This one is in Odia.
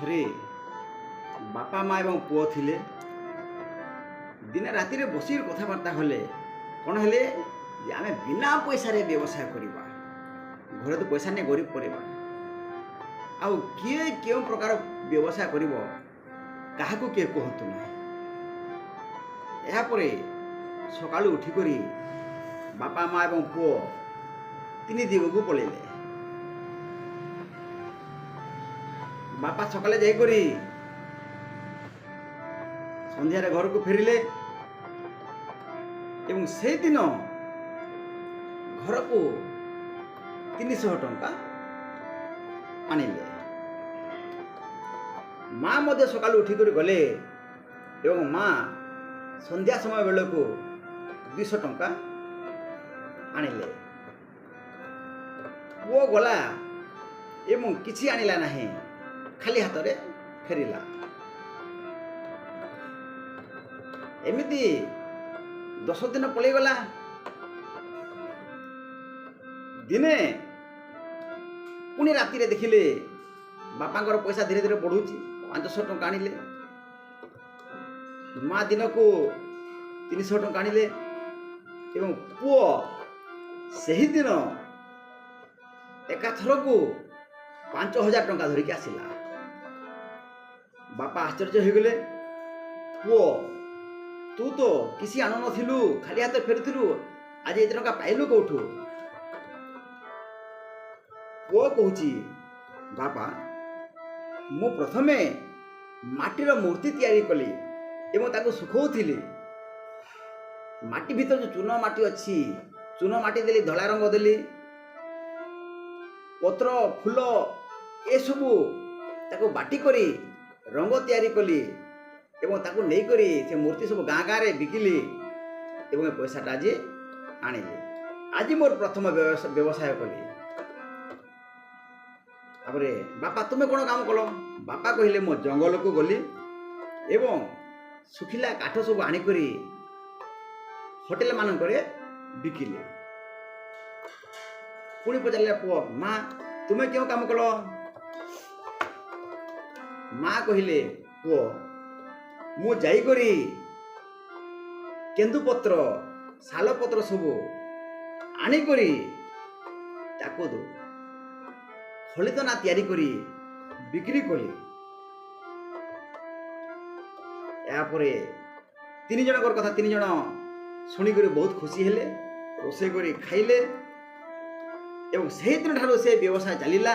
ଥରେ ବାପା, ମା ଏବଂ ପୁଅ ଥିଲେ। ଦିନେ ରାତିରେ ବସିକି କଥାବାର୍ତ୍ତା ହେଲେ। କ'ଣ ହେଲେ ଯେ ଆମେ ବିନା ପଇସାରେ ବ୍ୟବସାୟ କରିବା, ଘରେ ତ ପଇସା ନେଇ ଗରିବ କରିବା। ଆଉ କିଏ କେଉଁ ପ୍ରକାର ବ୍ୟବସାୟ କରିବ, କାହାକୁ କିଏ କୁହନ୍ତୁ ନାହିଁ। ଏହାପରେ ସକାଳୁ ଉଠିକରି ବାପା, ମା ଏବଂ ପୁଅ ତିନି ଦିଗକୁ ପଳେଇଲେ। ବାପା ସକାଳେ ଯାଇକରି ସନ୍ଧ୍ୟାରେ ଘରକୁ ଫେରିଲେ ଏବଂ ସେଇଦିନ ଘରକୁ 300 ଟଙ୍କା ଆଣିଲେ। ମା ମଧ୍ୟ ସକାଳୁ ଉଠିକରି ଗଲେ ଏବଂ ମା ସନ୍ଧ୍ୟା ସମୟ ବେଳକୁ 200 ଟଙ୍କା ଆଣିଲେ। ପୁଅ ଗଲା ଏବଂ କିଛି ଆଣିଲା ନାହିଁ, ଖାଲି ହାତରେ ଫେରିଲା। ଏମିତି 10 ଦିନ ପଳେଇଗଲା। ଦିନେ ପୁଣି ରାତିରେ ଦେଖିଲେ ବାପାଙ୍କର ପଇସା ଧୀରେ ଧୀରେ ବଢ଼ୁଛି। 500 ଟଙ୍କା ଆଣିଲେ। ମା ଦିନକୁ 300 ଟଙ୍କା ଆଣିଲେ ଏବଂ ପୁଅ ସେହିଦିନ ଏକାଥରକୁ 5000 ଟଙ୍କା ଧରିକି ଆସିଲା। ବାପା ଆଶ୍ଚର୍ଯ୍ୟ ହୋଇଗଲେ। "ପୁଅ, ତୁ ତ କିଛି ଆଣୁନଥିଲୁ, ଖାଲି ହାତରେ ଫେରୁଥିଲୁ, ଆଜି ଏତେ ଟଙ୍କା ପାଇଲୁ କେଉଁଠୁ?" ପୁଅ କହୁଛି, "ବାପା, ମୁଁ ପ୍ରଥମେ ମାଟିର ମୂର୍ତ୍ତି ତିଆରି କଲି ଏବଂ ତାକୁ ଶୁଖାଉଥିଲି। ମାଟି ଭିତରେ ଯେଉଁ ଚୂନ ମାଟି ଅଛି, ଚୂନ ମାଟି ଦେଲି, ଧଳା ରଙ୍ଗ ଦେଲି, ପତ୍ର, ଫୁଲ ଏସବୁ ତାକୁ ବାଟି କରି ରଙ୍ଗ ତିଆରି କଲି ଏବଂ ତାକୁ ନେଇକରି ସେ ମୂର୍ତ୍ତି ସବୁ ଗାଁ ଗାଁରେ ବିକିଲି ଏବଂ ଏ ପଇସାଟା ଆଜି ଆଣିଲି। ଆଜି ମୋର ପ୍ରଥମ ବ୍ୟବସାୟ କଲି।" ତାପରେ, "ବାପା, ତୁମେ କ'ଣ କାମ କଲ?" ବାପା କହିଲେ, "ମୁଁ ଜଙ୍ଗଲକୁ ଗଲି ଏବଂ ଶୁଖିଲା କାଠ ସବୁ ଆଣିକରି ହୋଟେଲ ମାନଙ୍କରେ ବିକିଲି।" ପୁଣି ପଚାରିଲା ପୁଅ, "ମା, ତୁମେ କେଉଁ କାମ କଲ?" ମା କହିଲେ, "ପୁଅ, ମୁଁ ଯାଇକରି କେନ୍ଦୁପତ୍ର, ଶାଳପତ୍ର ସବୁ ଆଣିକରି ତାକୁ ଖଳିଦନା ତିଆରି କରି ବିକ୍ରି କଲି।" ଏହାପରେ ତିନି ଜଣଙ୍କର କଥା ତିନି ଜଣ ଶୁଣିକରି ବହୁତ ଖୁସି ହେଲେ, ରୋଷେଇ କରି ଖାଇଲେ ଏବଂ ସେହିଦିନ ଠାରୁ ସେ ବ୍ୟବସାୟ ଚାଲିଲା।